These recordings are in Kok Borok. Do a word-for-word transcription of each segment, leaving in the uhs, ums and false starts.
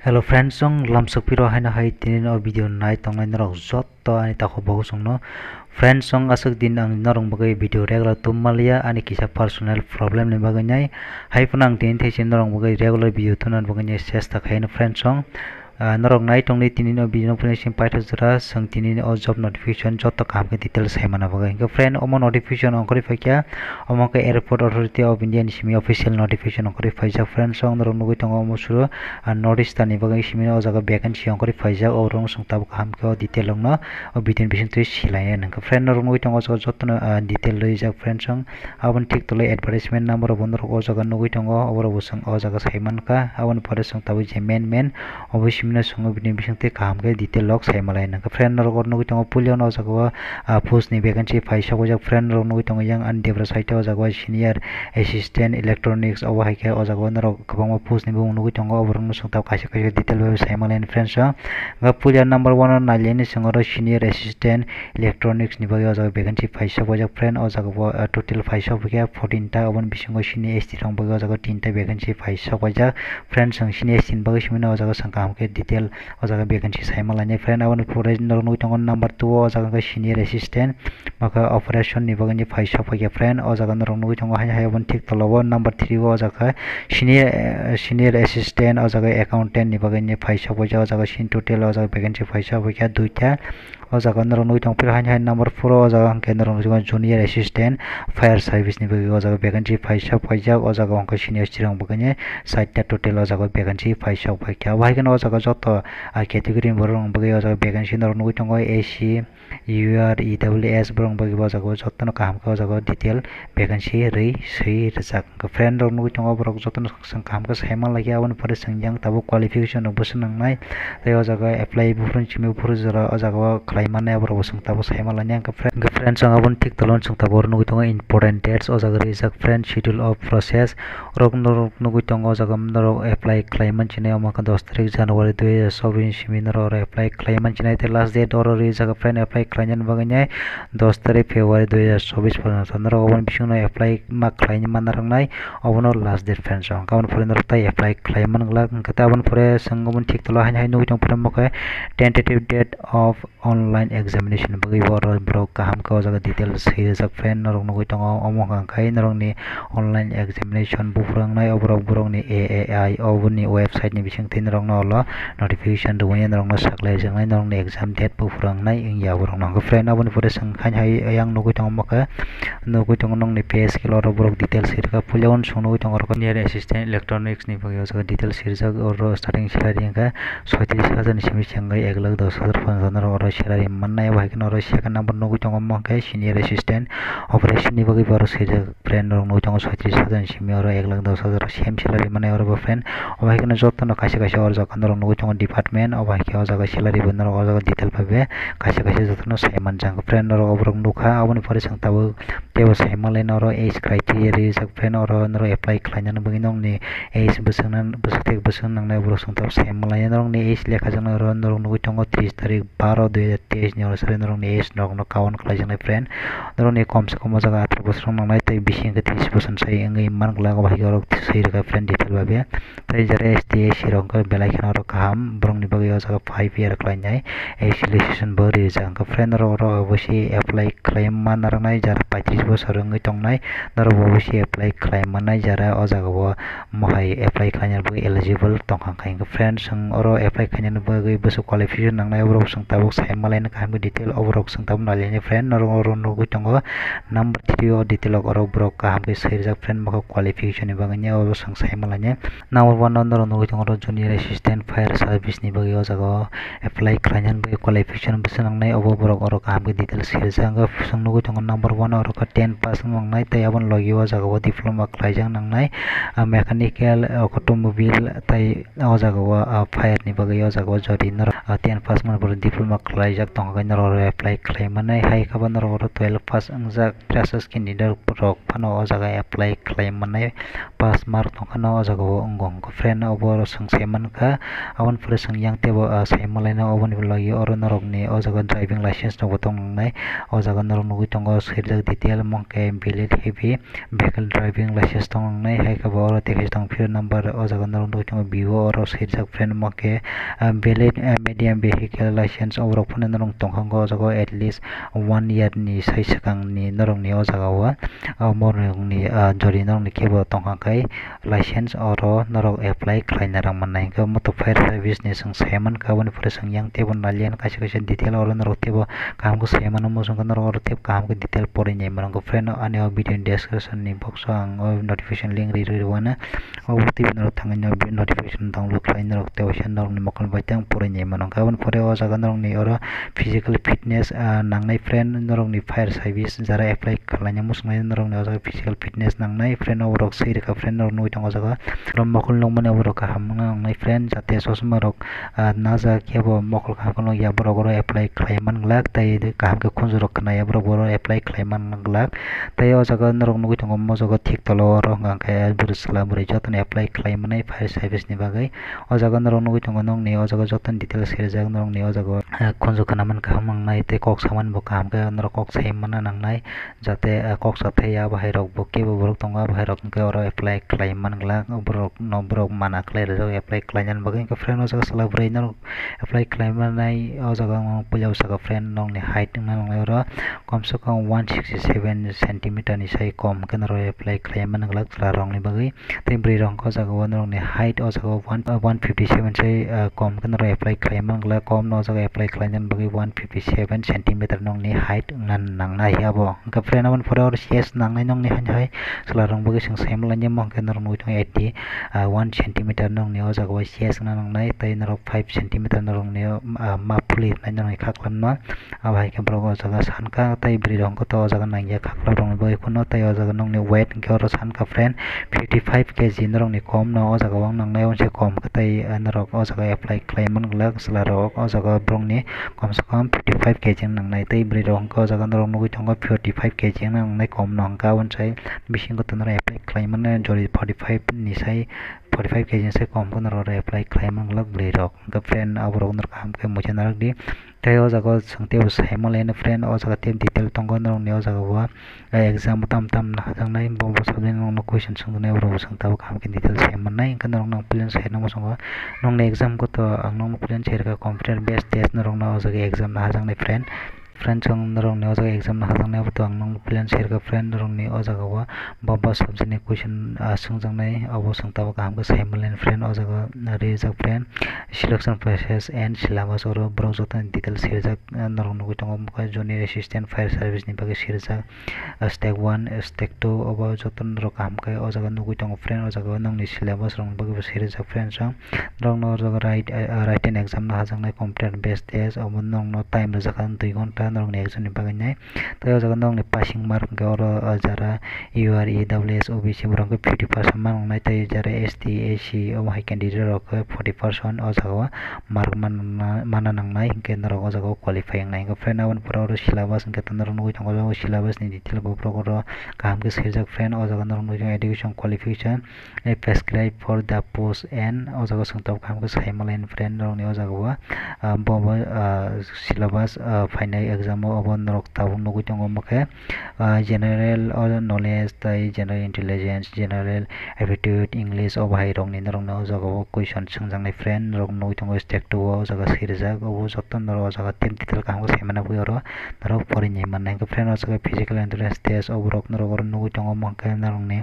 Hello friends, chwng lamsok piro haino hai tini o video nai tongnai norok jotto ani takhuk bo chwngno. Friends, chwng aswk din ang norok bagwi video regular tubmaliya, ani kisa personal problem ni bagwi nai. Hai phano ang tini thaisi norok bagwi regular video tubna bagwi nai chesta khaino friends, chwng. Ah, norok nai tongdi tini o video no finishing paitha jora, chwng tini o job notification jotto kaham khe detail sai mana bagwi. Hwnkhe friend, omo notification ongkhorwi phaikha, omo khe Airport Authority of India ni simi official notification ongkhorwi phaijak friends, chwng norok nugwi tongo omo suru. Ah, North Eastern ni bagwi simi o jaga vacancy ongkhorwi phaijak, o rong chwng tabuk kaham khe o detail rok no o video ni bisingtwi silainai nangkha. Friend, norok nugwi tongo o jaga jotono, ah, detail rijak friend, chwng aboni thik toloi advertisement number rok bo norok o jaga nugwi tongo, oborok bo chwng o jaga sai mankha. Aboni pore chwng tabuk je main main obo simi no chwng o video ni bisingtwi kaham khe detail rok sai malai nangkha. Friend, norok oro nugwi tongo puilano o jaga o, ah, post ni vacancy phai sok ojak. Friend, norok nugwi tongo yang ani debra side o o jaga o senior assistant electronics, obo hai khe o jaga o norok kwbangma post ni bumung nugwi tongo, oborokno chwng tabuk kaisa kaisa detail bai sai manlai friends o. Hwnkhe puila number one o nailai ni chwng oro senior assistant electronics ni bagwi o jaga vacancy phai sok ojak friend, o jaga bo, ah, total phai sok khe fourteen ta, oboni bisingo senior S T rok bagwi o jaga tinta vacancy phai sok ojak friend, chwng senior S T ni bagwi simi no o jaga chwng kaham khe detail o jaga vacancy sai manlai friend. Aboni pore norok nugwi tongo number two o, o jaga khe senior assistant. Maka operation ni bagwi ni phai sok phaikha friend, o jaga norok nugwi tongo haino hai aboni thik tola o number three o, o jaga senior, eh, senior assistant, o jaga accountant ni bagwi ni phai sok phaikha, o jaga sin total o jaga vacancy phai sok phaikha duita. O jaga norok nugwi tongo phir haino hai number four o, o jaga hwnkhe norok nugwi tongo junior assistant fire service ni bagwi o jaga vacancy phai sok phaijak, o jaga hwnkhe senior S T rok bagwi ni side ta total o jaga vacancy phai sok phaikha. Obo hai kheno o jaga joto, ah, category ni borok rok bagwi o jaga vacancy norok nugwi tongo A C, U R, E W S borok bagwi o jaga o jotono kaham khe o jaga o detail vacancy rwi swi rijak. Hwnkhe friend rok nugwi tongo, borok jotono chwng kaham khe sai manlai khe, aboni pore chwng yang tabuk qualification rok bwswk nangnai, tei o jaga o apply buphuru simi buphuru jora o jaga o khlai mannai, aborok bo chwng tabuk sai manlai. Hwnkhe friend, hwnkhe friend chwng aboni thik tolon chwng tabuk oro nugwi tongo important dates o jaga rijak friend, schedule of process. Rok norok nugwi tongo o jaga norok apply khlai manchinai, omo khe dos tarik January dui hajar chobbish ni simi norok oro apply khlai manchinai, tei last date oro rijak friend apply khlainani bagwi nai dos tarik February dui hajar chobbish phaino norok oboni bisingo apply ma khlai manna rwngnai, obono last date friend chwng. Aboni pore norok tai apply khlai man glak, hwnkhe tei aboni pore chwng oboni thik tolo haino hai nugwi tong phuru omo khe tentative date of online examination bagwi bo oro borok kaham khe o jaga detail swi rijak friend, norok nugwi tongo omo hwnkha khe norokni online examination buphuru wngnai, oborok borokni A A I oboni website ni bisingtwi norokno olo notification rwui norokno saklaijaknai, norokni exam date buphuru wngnai wngya borokno. Hwnkhe friend, aboni pore chwng haino hai yang nugwi tongo omo khe nugwi tongo nokni pay scale oro borok detail swi rwkha, puila unsuk nugwi tongo oro senior assistant electronics ni bagwi o jaga detail swi rijak, oro starting salary wngkha soitris hajar ni simi se wngwi ek lakh dos hajar phanch hajar norok oro salary mannai. Obo hai kheno oro second number nugwi tongo omo khe senior assistant operation ni bagwi bo oro swijak friend norok nugwi tongo soitris hajar ni simi oro ek lakh dos hajar same salary mannai oro bo friend. Obo hai kheno jotono kaisa kaisa oro jaga norok nugwi tongo department, obo hai khe o jaga salary bo norok o jaga detail bai be kaisa kaisa jotono sai manjak friend norok oborok nukha. Aboni pore chwng tabuk teibo sai manlai norok age criteria rijak friend, oro norok apply khlainani bagwi nokni age bwswk nan-, bwswk thik bwswk nangnai borok chwng tabuk sai manlai. Norokni age lekhajaknai oro norok nugwi tongo tris tarik baro dui hajar teis ni oro sari norokni age norokno count khlaijaknai friend. Norokni kom se kom o jaga atharo bosor nangnai tei bisi hwnkhe tris bosor sai wngwi man glak, obo hai khe oro swi rwkha friend detail bai be. Tei jara S T S C rok wngkha belai kheno oro kaham, borokni bagwi o jaga five year khlainai. Age relaxation bo rijak, hwnkhe friend norok oro obviously apply khlai ma narwknai, jara paitris bosor wngwi tongnai, norok bo obviously apply khlai mannai, jara o jaga o mohai apply khlaina bagwi eligible tongkha, hwnkhe friend chwng oro apply khlaina bagwi bwswk qualification nangnai, oborok chwng tabuk sai malaina kaham khe detail, oborok chwng tabuk nailaini friend, norok oro nugwi tongo number three o detail rok, oro borok kaham khe swirijak friend, bokhe qualification ni bagwi oro chwng sai malaini. Number one o norok nugwi tongo oro junior assistant fire service ni bagwi o jaga o apply khlainani bagwi qualification bwswk nangnai, obo borok oro kaham khe details khe rijak. Hwnkhe chwng nugwi tongo number one o oro khe ten pass wng nangnai, tei aboni logi o jaga o diploma khlaijak nangnai, ah, mechanical, automobile, tei o jaga o, ah, fire ni bagwi o jaga o jodi norok, ah, ten pass wngmani borok diploma khlaijak. tongkha khe norok oro apply khlai mannai. Hai khe bo norok oro twelve pass wngjak freshers candidate rok phano o jaga apply khlai mannai, pass mark tongkha no o jaga o wngo. Friend, obo oro chwng sai mankha, aboni pore chwng yang teibo, ah, sai manlaino. Oboni logi oro norokni o jaga driving license rokbo tong nangnai. O jaga norok nugwi tongo swijak detail, omo khe valid heavy vehicle driving license tong nangnai, hai khe bo oro tei kaisa tong phone number o jaga norok nugwi tongo vivo oro swijak. Friend, omo khe, ah, valid, ah, medium vehicle license, oborok phano norok tongkha o jaga o at least one year ni sai swkang ni norokni o jaga o, ah, norokni, ah, jori norokni kebo tongkha khe license oro norok apply khlaina rang mannai. Hwnkhe omo to fire service ni chwng sai mankha, aboni pore chwng yang teibo naliya kaisa kaisa detail oro norok teibo kaham khe sai mano, muchungkhe norok oro teibo kaham khe detail porwi nai mano. Friend, ani o video ni description ni box o ang o notification link ri rwi rwano, obo teibo norok thangwi no notification download khlai norok tei waisa norokni mokol bai tei ang porwi nai mano. Hwnkhe aboni pore o jaga norokni oro physical fitness, ah, nangnai. Friend, norokni fire service jara apply khlaina muchungnai norokni o jaga physical fitness nangnai. Friend, oborok swi rwkha, friend, norok nugwi tongo o jaga. Oro mokol nukmani oborok kaham wngna nangnai, friend, jate chosma rok, ah, najak khe bo mokol kaham khe nukya, borok oro apply khlai man glak, tei kaham khe khunju rok khna ya, borok oro apply khlai man glak. Tei o jaga norok nugwi tongo, o jaga thik tola o oro hwnka khe bwrwi chwla bwrwi jotono apply khlai mannai fire service ni bagwi. O jaga norok nugwi tongo, nokni o jaga jotono details swijak, norokni o jaga, ah, khunju khna man kaham wngnai tei kok samani bo kaham khe norok kok sai manna nangnai. Jate, ah, kok sathai ya, abo hai rok bo kebo borok tongo, abo hai rok hwnkhe oro apply khlai man glak, borok no borok mana khlai rijak apply khlainani bagwi. Hwnkhe friend, o jaga chwla bwrwi norok apply khlai manai, o jaga ang puila bwsakha friend, nokni height wngna nangnai oro komse kom one sixty seven centimeter ni sai kom hwnkhe norok apply khlai man glak chwla rokni bagwi. Tei bwrwi rok hwnkhe o jaga o norokni height o jaga o one, one fifty seven sai, ah, kom hwnkhe norok apply khlai man glak, kom no o jaga apply khlainani bagwi one fifty seven centimeter nokni height wngna nangnai abo. Hwnkhe friend, aboni pore oro chest nangnai nokni haino hai chwla rok bagwi chwng sai manlai, omo hwnkhe norok nugwi tongo eighty, ah, one centimeter nokni o jaga o chest wngna nangnai, tei norok five centimeter norokni, ah, ma phuli rwnai norokni khaklamno. Abo hai khe borok o jaga sankha tei bwrwi rok hwnkhe o jaga nangya khaklap rokni bagwi phano, tei o jaga nokni weight hwnkhe oro sankha friend fifty five K G norokni kom no o jaga o nangnai, uansuk kom khe tei norok o jaga apply khlai man glak chwla rok o jaga borokni komse kom fifty five K G wng nangnai, tei bwrwi rok hwnkhe o jaga norok nugwi tongo forty five K G wng nangnai kom no hwnkhe, aboni sai bisingo to norok apply khlai mano jori forty five ni sai forty five K G ni sai kom khe norok apply khlai man glak bwrwi rok. Hwnkhe friend, aborok norok kaham khe muicha narwk di. Tei o jaga o chwng teibo sai manlai friend, o jaga tei detail tongo norokni o jaga o, eh, exam tam tam naharjaknai, bo bo subject ni norokno question swngjaknai, borok bo chwng tabuk kaham khe detail sai mannai. Hwnkhe norok no ang puila sai rwna muchungo, nokni exam khe to ang nokno puila sai rwkha computer based test, norokno o jaga exam naharjaknai friend. Friend, chwng norokni o jaga exam naharjaknai, abo to ang nokno puila sai rwkha friend, norokni o jaga o bo bo subject ni question, ah, swngjaknai, abo chwng tabuk kaham khe sai manlai friend, o jaga rijak friend. Selection process and syllabus, oro borok joto ni details swijak, ah, norok nugwi tongo, omo khe junior assistant fire service ni bagwi swijak, ah, step one, step two, obo joto norok kaham khe o jaga nugwi tongo friend. O jaga o nokni syllabus rok ni bagwi bo swijak friend, so norok no o jaga write, ah, written exam naharjaknai, computer based test, obo norok no time rijak kha dui ghonta norok ni exam ni bagwi nai. Tei o jaga norok ni passing mark hwnkhe oro, ah, jara U R, E W S, O B C borok hwnkhe fifty percent ma nangnai, tei jara S T, S C omo hai candidate rok khe forty percent o jaga o mark manna, manna nangnai, hwnkhe norok o jaga o qualify wngnai. Hwnkhe friend, aboni pore oro syllabus hwnkhe norok nugwi tongo, o syllabus ni detail bo borok oro kaham khe swijak friend. O jaga norok nugwi tongo education qualification, eh, prescribed for the post and o jaga o chwng tabuk kaham khe sai manlai friend norokni o jaga o, ah, bo bo, ah, syllabus, ah, phainai exam o obo norok tabuk nugwi tongo, omo khe, ah, general o knowledge tei general intelligence, general aptitude, English, o bahai rokni norokno o jaga o question swngjaknai friend, norok nugwi tongo step two o, o jaga swi rijak, obo joto norok o jaga tei detail kaham khe sai manna bagwi oro norok porinai mannai. Hwnkhe friend, o jaga physical endurance test, obo rok norok oro nugwi tongo, omo hwnkhe norokni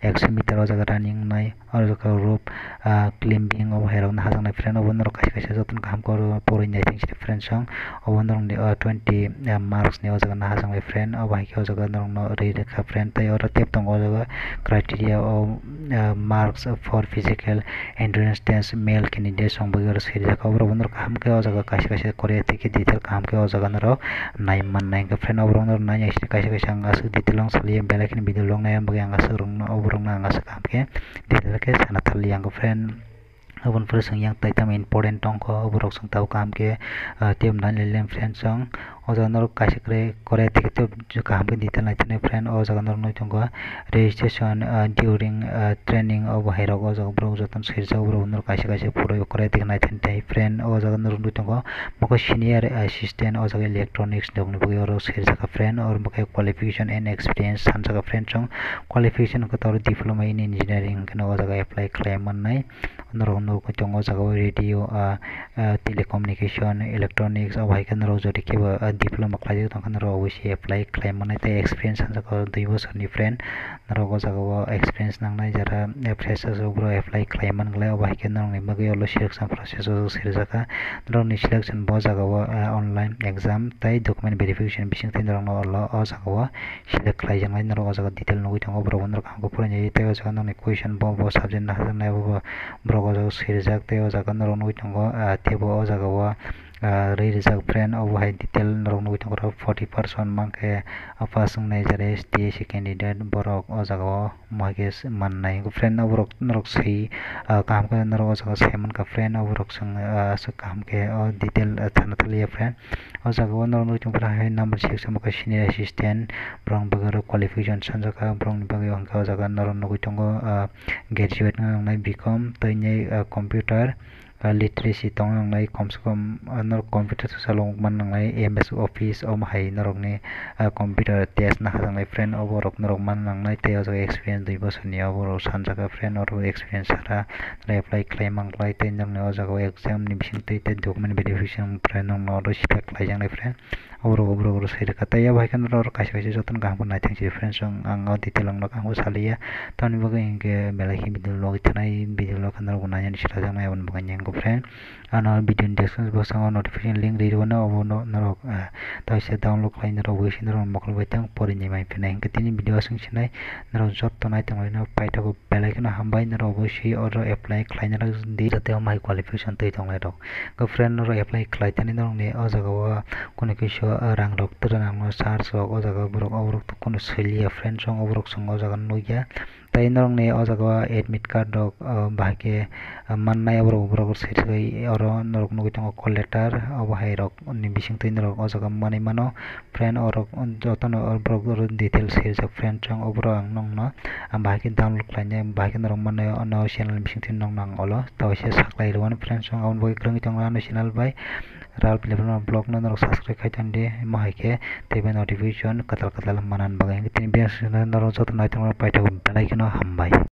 ekso meter o jaga running wngnai, o jaga rope, ah, climbing, obo hai rok naharjaknai friend, obo norok kaisa kaisa jotono kaham khe oro porwi nai thik sidi friend song, obo norokni, ah, twenty, ah, marks ni o jaga naharjaknai friend, obo hai khe o jaga norokno rwi rwkha friend, tei oro tep tongo o jaga criteria o, ah, marks for physical endurance test male candidate song bagwi oro swi rijak, obo rok bo norok kaham khe o jaga kaisa kaisa koriya tei khe detail kaham khe o jaga norok nai mannai. Hwnkhe friend, obo rok norok nai nai sidi kaisa kaisa ang aswk detail o saliya, belai kheno video vlog nai bagwi ang aswk rokno, obo rokno ang aswk kaham khe detail khe sana thaliya. Hwnkhe friend, Aboni pore chwng yang tai tamo important tongkho, oborok chwng tabuk kaham khe, ah, tei nai le friend chwng. O jaga norok kaisa kwrwi Korea ticket kaham khe detail nai thani friend. O jaga norok nugwi tongo registration, ah, during, ah, training, obo hai rok o jaga borok jotono swijak, borok norok kaisa kaisa photo Korea ticket nai thani tai friend. O jaga norok nugwi tongo mokhe senior assistant, o jaga electronics ni bagwi oro swijak friend. Oro mokhe qualification and experience sanjak friend chwng. Qualification hwnkhe oro diploma in engineering hwnkhe o jaga apply khlai mannai. Norok nugwi tongo o jaga o radio, ah, ah, telecommunication, electronics, abo hai khe norok jodi khe bo, ah, diploma khlai tongkha norok obviously apply khlai mannai tei experience sanjak o dui bosorni friend. Norok o jaga o experience nangnai jara, eh, freshers rok borok apply khlai man glai, abo hai khe norokni bagwi olo selection process o swijak kha. Norokni selection bo jaga o, ah, online exam tei document verification bising twi norokno olo o jaga o select khlai jaknai. Norok o jaga detail nugwi tongo, borok bo norok kaham khe phwrwng nai tei o jaga nokni question bo, bo subject naharjaknai abo bo borok o jaga swijak tei o jaga norok nugwi tongo, ah, teibo o jaga o, ah, rwi rijak friend. Obo hai detail norok nugwi tongo forty percent mankhe, ah, pass wngnai jare T S C candidate borok o jaga o mohai khe mannai friend. Oborok norok swi, ah, kaham khe norok o jaga sai mankha friend, oborok chwng, ah, aswk kaham khe o detail, ah, sana thaliya friend. O jaga o norok nugwi tongkha hai number six o mokhe senior assistant, borokni bagwi oro qualification sanjak kha, borokni bagwi hwnkhe o jaga norok nugwi tongo, ah, graduate wngna nangnai B com tei nai, ah, computer, ah, literacy tongna nangnai, komse kom, ah, norok computer swchalo man nangnai, M S Office omo hai norokni, ah, computer test naharjaknai friend, oborok norok man nangnai tei o jaga experience dui bosorni oborok sanjak kha friend, oro experience sara apply khlai man glai tei norokni o jaga o exam ni bising twi tei document verification friend norokno oro select khlaijaknai friend. Oborok, oborok, oborok sai rwkha. Tei abo hai khe norok kaisa kaisa jotono kaham khe naithang si friends, ang, ang o detail ang no kaham khe saliya. Tamoni bagwi hinkhe belai khe video logwi thanai, video logwi norok bo nainani swlajaknai aboni bagwi nangkuk friend. Ano video ni description box o notification link ri rwno, obo no norok, ah, taisa download khlai norok wi si norok mokol bai tang pori ni mai phinai. Hinkhe tini video aswk sinai norok joto nai tonglaino paithago belai kheno hambai norok wi si oro apply khlai norok di jate o mai qualification twi tonglai rok. Khe friend norok apply khlai thani norokni o jaga o kunu kisa rang rok twrwng nangno charge rok o jaga borok oborok kunu swiliya friend chwng oborok chwng o jaga nukya. Tei norokni o jaga o admit card rok, ah, bahai khe, ah, mannai oborok borok swi swi oro norok nugwi tongo call letter obo hai rok ni bising twi norok o jaga manwi mano. Friend orok jotono oro borok oro details swijak friend chwng oborok ang nokno ang bahai khe download khlainai bahai khe norok mannai o channel bising twi nokno ang olo taisa saklai rwmani friend chwng aboni bagwi kwrwngwi tongo ano channel bai Ralph Lebanon vlog no norok subscribe khai tongdi mohai khe tei bai notification kwtal kwtal manani bagwi tini biyang sino norok joto naitongmani paithago belai kheno hambai.